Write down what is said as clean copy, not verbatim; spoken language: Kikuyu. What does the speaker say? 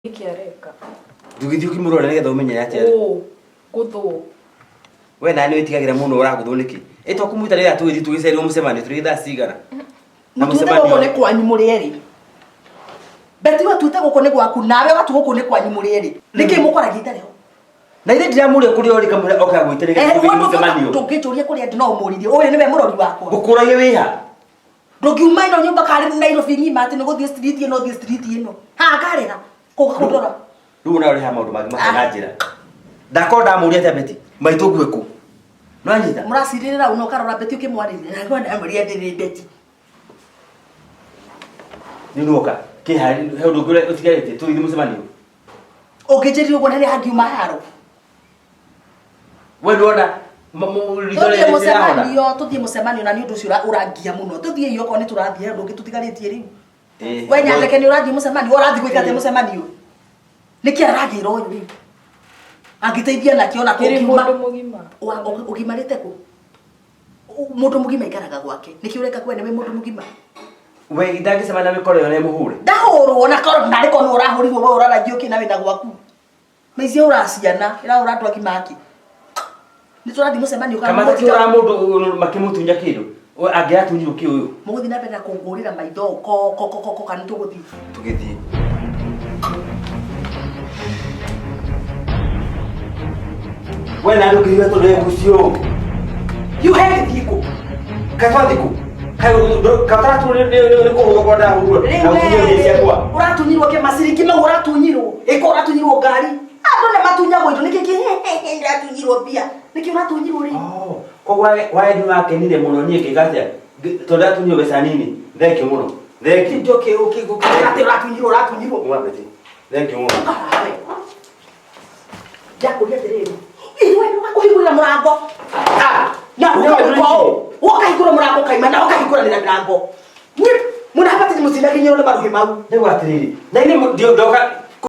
Nĩkĩ areka? Ndũgĩthiĩ ũkĩmũrore nĩgetha ũmenye atĩa. Ũũ, gũthwo. We nawe nĩ wĩtigagĩra mũno ũragũthwo nĩkĩ? Ĩ to kũmwĩta rĩrĩa tũgĩthiĩ tũgĩceerwo mũcemanio tũrĩ thaa cigana? Na Mũtuĩte mũcemanio- gũkũ nĩ kwanyu mũrĩ erĩ. Beti watuĩte gũkũ nĩ gwaku nawe watu gũkũ nĩ kwanyu mũrĩ erĩ. Nĩkĩ mũkoragia itarĩ ho? Na ithe ndiramũria kũrĩa ũrĩ kamũra oke agwĩte nĩgetha tũgĩthiĩ mũcemanio. Ndũngĩnjũria kũrĩa ndĩ no ũmũririe. Ũyũ nĩwe mũrori wakwa. Ngũkũragia wĩha. Ndũngiuma ĩno nyũmba karĩ Nairobi ng'ima atĩ nĩ gũthiĩ street ĩno ũthiĩ street ĩno. Haha ngarĩha. Kũga kũndora. Rĩu ona ũreha maũndũ mangĩ matarĩ na njĩra. Ndakorwo ndamũria atĩa Beti? Maitũ ngue kũ? Nĩwanyita? Mũracirĩrĩra ũno ũkarora Beti ũkĩmwarĩria. Na ngona ndamũria atĩrĩrĩ Beti. Rĩu nĩwoka. Kĩha he ũndũ ũngĩ ũrĩa ũtigarĩtie tũgĩthiĩ mũcemanio. Ũngĩnjĩrire ũguo na nĩ hangiuma haro. We nĩwona ritho Tũthiĩ rĩrĩ rĩrahona. mũcemanio, tũthiĩ mũcemanio na nĩ ũndũ ũcio ũrangia mũno. Tũthiĩ iyo okorwo nĩ tũrathiĩ he ũndũ ũngĩ tũtigarĩtie rĩu. Eh, We Nyandeke nĩ ũrathiĩ mũcemanio, ũrathiĩ gwĩka atĩa mũcemanio? Nĩkĩ aragĩra ũyũ rĩu? Angĩteithia nakĩ ona Kĩrĩ kũngiuma? mũndũ mũgima. Ũgimarĩte kũ? Mũndũ mũgima aikaraga gwake. Nĩkĩ ũreka kwene wĩ mũndũ mũgima? We ndangĩcemania na mĩkora ĩyo na ĩmũhũre. Ndahũrwo na korwo narĩ korwo nĩwe ũrahũrirwo we ũraragio kĩ na wĩna gwaku. Maici ũraciana, ĩrahũra andũ agima akĩ. Nĩ tũrathiĩ mũcemanio kana Kamata kĩhũraga mũndũ makĩmũtunya kĩndũ. Angĩratunyirwo kĩ ũyũ? Mũgũthiĩ na mbere na kũngũrĩra maitho ko ko ko ko ko kana tũgũthiĩ. Tũgĩthiĩ. We na ndũngĩhiũha tondũ wĩ mũciĩ ũũ. Hiũha ĩgĩthiĩ kũ? Kaĩ twathiĩ kũ? Kaĩ kataratu nĩ kũhũrwo kwa ndahũrwo na gũtunywo irio ciakwa. Ũratunyirwo kĩ maciringi mau ũratunyirwo? Ĩko ũratunyirwo ngari. Andũ nĩ matunyagwo indo nĩkĩ kĩ ndĩratunyirwo mbia. Nĩkĩ ũratunyirwo rĩ? Oh, koguo wae nĩ wakenire mũno niĩ ngĩka atĩa? Tondũ ndatunyirwo mbeca nini. Thank you mũno. Thank you. Indo kĩ ũkĩ atĩ ũratunyirwo ũratunyirwo. Mwa Betty. Thank you mũno. Ũkarawe. Ndakũria atĩrĩrĩ. Iwe ũkahingũrĩra mũrango. Ah, na ũkahingũra ũũ. Ũkahingũra mũrango kaima na ũkahingũranĩra mĩrango. Niĩ mũnabatĩ mũtinakinyĩrwo nĩ maruhĩ mau. Rĩu atĩrĩrĩ, na inĩ ndoka